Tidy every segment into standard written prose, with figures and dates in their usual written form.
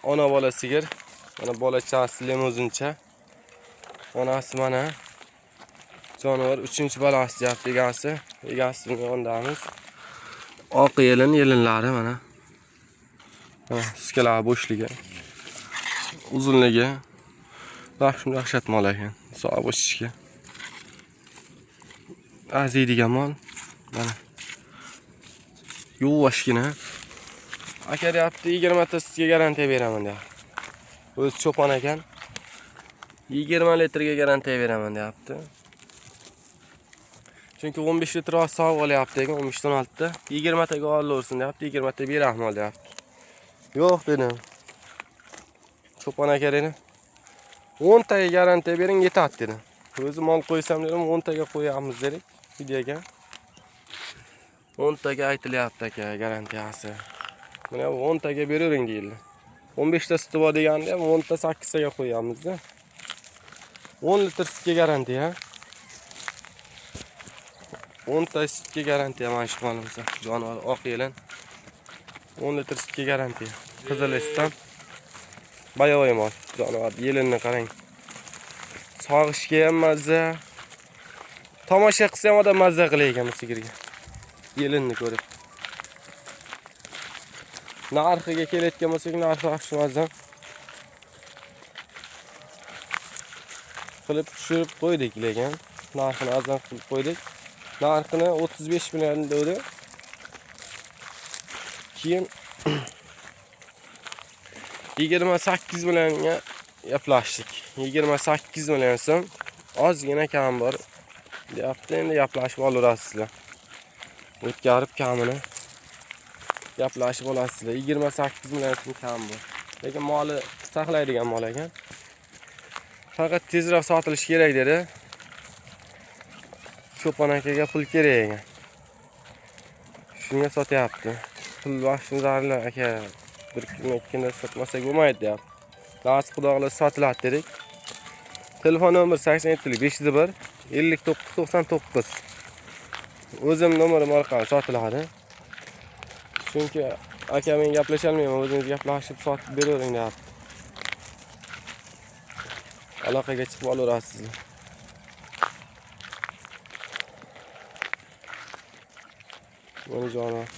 Ona bola sigir. Mana bolachasi limuzincha. Onasi mana. Jonivor 3-bolasi deyapti egasi. Egasini yonidamiz. Oq yelin yelinlari mana. Mana siskalari bo'shligi. Uzunligi. Dahshat mol ekan. Sog' o'sishga. Aziydigan mol. Mana. Yuvoshgina. Aka deyapti 20 ta sutga garantiya beraman deyapti. O'zi cho'pon ekan. 20 litrga garantiya beraman deyapti. Chunki 15 litr sog' olyapti ekan, 15 dan 16 ta. 20 taga olaversin deyapti, 20 ta beraman deyapti. Yo'q dedim. Cho'pon aka dedim. 10 taga garantiya bering yetadi dedim. O'zi mol qo'ysam dedim, 10 taga qo'yamiz dedik videoga. 10 taga aytilyapti aka garantiyasi. Mana 10 taga beravering deyildi. 15 ta suti bor deganda ham 10 ta 8 taga qo'yamiz-da. 10 litr sutga garantiya. 10 ta sutga garantiya mana shu molimiz. Jonivor oq yelin. 10 litr sutga garantiya. Qiziliston. Bayovoy mol. Jonivor yelinni qarang. Sog'ishga ham mazza. Tomosha qilsa ham odam mazza qilar ekan bu sigirga. Yelinni ko'rib. Narxiga kelayotgan bo'lsak, narxi yaxshi mazza. Qilib tushirib qo'ydik lekin narxini arzon qilib qo'ydik. Narxini 35 million dedi. Keyin 28 millionga gaplashdik. 28 million so'm ozgina kam bor. Deyapti, endi gaplashib olaverasizlar. O'tkazib kamini gaplashib olasizlar. 28 million so'm kam bor. Lekin moli saqlaydigan mol ekan. Faqat tezroq sotilishi kerak dedi. Cho'pon akaga pul kerak ekan. Shunga sotyapti. Pul vaqtini zarur aka. Bir kun ikki kunda sotmasak bo'lmaydi deyapti. Nasib xudo xohlasa sotiladi dedik. Telefon nomer 87 501 59 99. O'zim nomerim orqali sotiladi. Chunki aka men gaplasha olmayman, o'zingiz gaplashib sotib beravering deyapti. Aloqaga chiqib olaverasizlar. Mana jonivor.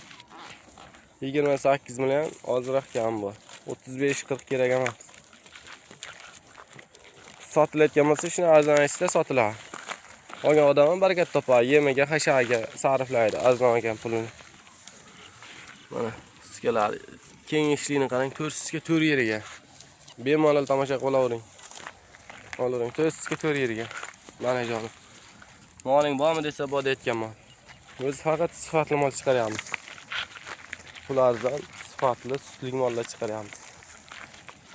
28 million ozroq kam bor. 35-40 kerak emas. Sotilayotgan bo'lsa shuni arzon aytsa sotiladi. Olgan odam ham barakat topadi, yemiga, hashaga sarflaydi arzon olgan pulini. Mana siskalar kengishligini qarang, 4 siska 4 yeriga. Bemalol tomosha qila olavering. Olavering, 4 siska 4 yeriga. Mana jonim. Moling bormi desa bor deyotganman. O'zi faqat sifatli mol chiqaryapmiz. Pul arzon, sifatli sutli mollar chiqaryapmiz.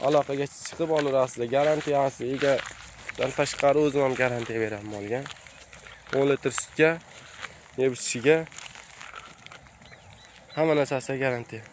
Aloqaga chiqib olaverasizlar. Garantiyasi egadan tashqari o'zim ham garantiya beraman molga. 10 litr sutga, yeb ichishiga hamma narsasiga garantiya.